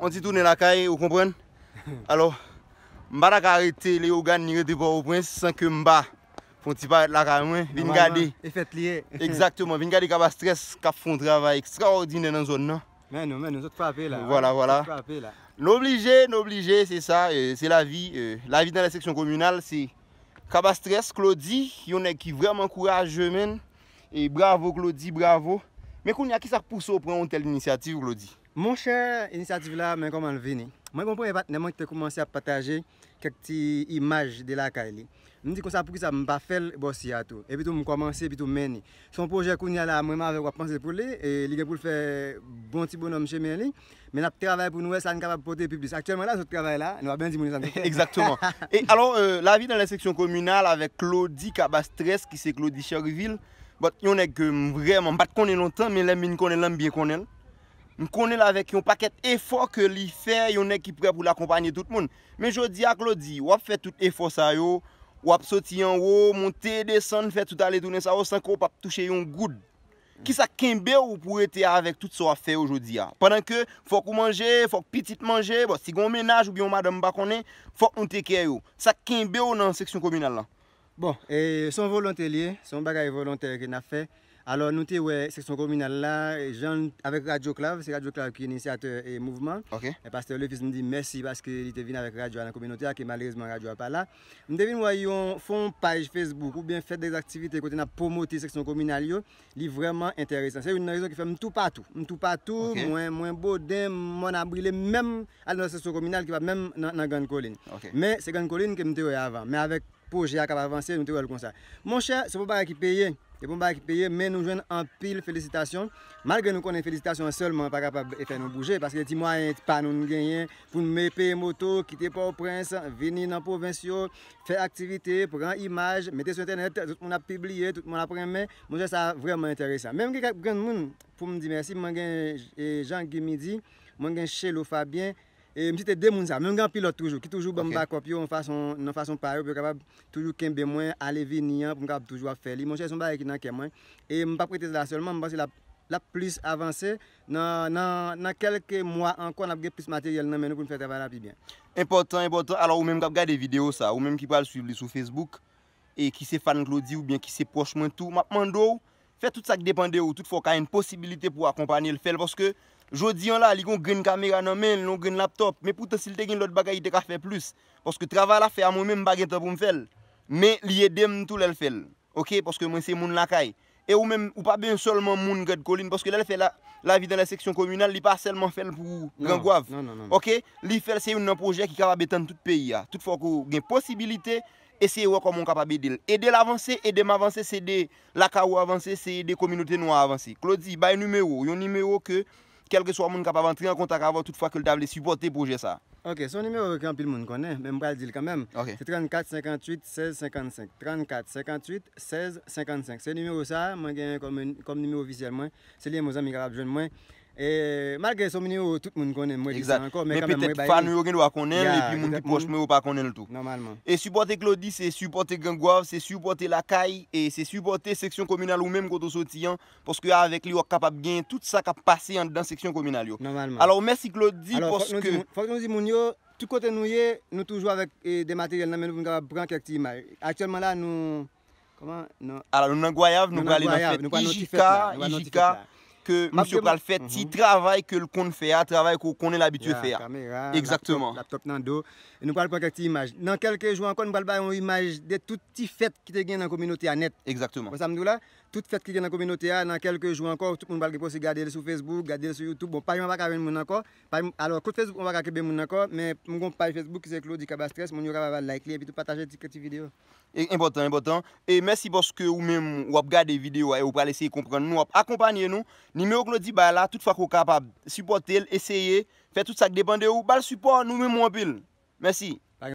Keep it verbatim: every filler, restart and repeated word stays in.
On ti tounen lakay, ou konprann? Alò, m pa ta ka rete Leyogàn ni rete Pòtoprens san ke m pa fè on ti parèt lakay mwen, vin gade. Nòmalman, e fèt li ye. Egzakteman, vin gade Kabastrès k ap fè on travay ekstraòdinè nan zòn nan. Men nou, men nou, zòt frape la. Vwala, vwala. Zòt frape la. Nou oblije, nou oblije, se sa, euh, se lavi, euh, lavi nan lè seksyon kominal, se Kabastrès, Claudy, yon nèg ki vrèman kouraje, menn. E bravo, Claudy, bravo. Men kounye a, ki sa k pouse w pran yon tèl inisyativ, Claudy? Monchè, inisyativ la, men kòman l vini. Mwen gen yon premye patnè mwen ki te kòmanse ap pataje kèk ti imaj de lakay li. M di konsa, poukisa m pa fè l bò si a tou? Epi tou, m kòmanse, epi tou, m mennen. Se yon pwojè kounye a la, mwen m avè w ap panse pou li, e li gen pou l fè bon ti bonòm chemen li. Men n ap travay pou nou wè sa n kapab pote pi plis. Aktyèlman la, zòt travay la, nou pa byen di moun sa n ap fè. Egzakteman. E alò, euh, lavi nan lè seksyon kominal avèk Claudy Cabastrès, ki se Claudy Cherryville. But, yon nèg ke m vrèman, m pa t konnen lontan, men lè m vin konnen l lan, m byen konnen l. M konnen l avèk yon pakèt efò ke li fè, yon nèg ki prè pou l akonpanye tout moun. Men jodi a, Claudy, w ap fè tout efò sa yo, w ap soti anwo, monte, desann, fè tout ale tounen sa yo, san ke w p ap touche yon goud. Ki sa k kenbe w pou rete avèk tout sa w ap fè yo jodi a? Pandan ke fòk ou manje, fòk pitit manje, bon, si gen yon mennaj oubyen yon madanm, m pa konnen, fòk nou take care yo. Sa k kenbe w nan seksyon kominal lan? Bon, e, se yon volonte li ye, se yon bagay volontè ke n ap fè. Alò, nou te wè seksyon kominal la, e, jan, avèk Radyo Klav, se Radyo Klav ki inisyatè, e, mouvman. Ok. E pastè Lefis, m di mèsi paske li te vin avèk radyo a nan kominote a, ke malerezman radyo a pa la. M te vin wè yon, fè yon paj Facebook oubyen fè de aktivite kote n ap pwomote seksyon kominal yo. Li vrèman enteresan. Se youn nan rezon ki fè m toupatou. M toupatou, ok, mwen, mwen Boden, m Mòn Abrile, menm al nan seksyon kominal ki pa menm nan, nan Grann Kolin. Ok. Men se Grann Kolin ke m te wè avan. Men avèk pwojè a k ap avanse, nou te wè l konsa. Monchè, se pa yon bagay ki peye. Se pa yon bagay ki peye, men nou jwenn anpil felisitasyon. Malgre nou konnen felisitasyon an sèlman pa kapab fè nou bouje, paske ti mwayen pa nou n genyen pou n me-, peye moto, kite Pòtoprens, vini nan pwovens yo, fè aktivite, pran imaj, mete sou entènèt, tout moun ap pibliye, tout moun ap renmen. Monchè, sa vrèman enteresan. Men m gen kèk grenn moun pou m di mèsi. Mwen gen, e, Jean Guy Midi, mwen gen Chelo Fabien, e, m site de moun sa. Men m gen anpil lòt toujou, ki toujou ban m, ok, bakòp yo, yon fason, nan fason pa yo, pou yo kapab toujou kenbe mwen, ale vini an, pou m kapab toujou ap fè li. Monchè, se yon bagay ki nan kè mwen. E m p ap rete la sèlman, m panse l ap, l ap plis avanse. Nan, nan, nan kèlke mwa ankò, n ap gen plis materyèl nan men nou pou n fè travay la pi byen. Enpòtan, enpòtan. Alò, ou menm k ap gade videyo sa, ou menm ki pral swiv li sou Facebook, e ki se fan Claudy oubyen ki se pwòch mwen tou, m ap mande w, fè tout sa k depann de ou, tout fwa w ka jwenn posibilite pou w akonpanye l, fè l, paske jodi an la, li gon grenn kamera nan men l, li gon grenn laptòp, men poutan si l te gen lòt bagay, li te ka fè plis. Paske travay l ap fè a, mwen menm, m pa gen tan pou m fè l. Men li ede m tou lè l fè l. Ok, paske mwen se moun lakay. E ou menm, ou pa bezwen sèlman moun Grann Kolin, paske lè l fè la, lavi nan lè seksyon kominal, li pa sèlman fè l pou, non, Gran Gwav. Non, non, non, non. Ok, li fè l, se youn nan pwojè ki kapab etann tout peyi a. Tout fwa ke w gen posibilite, eseye wè kòman w kapab ede l. Ede l avanse, ede m avanse, se ede lakay ou avanse, se ede kominote nou an avanse. Claudy, bay nimewo w, yon nimewo ke kèlkeswa moun kapab antre an kontak avè w tout fwa ke l ta vle sipòte pwojè sa a. Ok, se yon nimewo ke anpil moun konnen, men m pral di l kanmenm. Ok. Se trannkat senkantuit sèz senkannsenk. Trannkat senkantuit sèz senkannsenk. Se nimewo sa a, mwen genyen kòm, kòm nimewo ofisyèl mwen. Se li menm zanmi kapab jwenn mwen. E, malgre se yon nimewo tout moun konnen, m redi sa ankò, men kanmenm, mwen bay li. Men petèt fan nou yo gen dwa konnen l, epi moun ki pwòch mwen yo pa konnen l tou. Nòmalman. E sipòte Claudy, se sipòte Gran Gwav, se sipòte lakay, e se sipòte seksyon kominal ou menm kote w soti an, paske avèk li, w ap kapab gen tout sa k ap pase anndan seksyon kominal yo. Nòmalman. Alò, mèsi Claudy, paske... Alò, fòk nou di moun, fòk nou di moun yo, tout kote nou ye, nou toujou avèk, e, de materyèl nan men nou pou nou kapab pran kèk ti imaj. Aktyèlman la, nou, kòman, nou... Alò, nou nan Gwayav, nou prale nan fèt I J K, I J K, ke misye pral fè ti travay ke l konn fè a, travay ke w konnen l abitye fè a. Kamera, laptòp nan do. E nou pral pran kèk ti imaj. Nan kèlke jou ankò, nou pral bay yon imaj de tout ti fèt ki te gen nan kominote a nèt. Egzakteman. Konn sa m di w la? Tout fèt ki gen nan kominote a, nan kèlke jou ankò, tout moun pral gen posib gade l sou Facebook, gade l sou YouTube. Bon, paj mwen pa ka jwenn moun ankò. Paj m, alò, kot Facebook mwen pa ka kenbe moun ankò, men m gon paj Facebook ki se Claudy Cabastrès, moun yo kapab al like li, epi tou pataje ti, ti videyo. E, enpòtan, enpòtan. E mèsi paske ou menm, w ap gade videyo a e ou pral eseye konprann nou, w ap akonpanye nou. Nimewo Claudy bay la, tout fwa ke w kapab, sipòte l, eseye, fè tout sa k depann de ou, ba l sipò, nou renmen w anpil. Mèsi.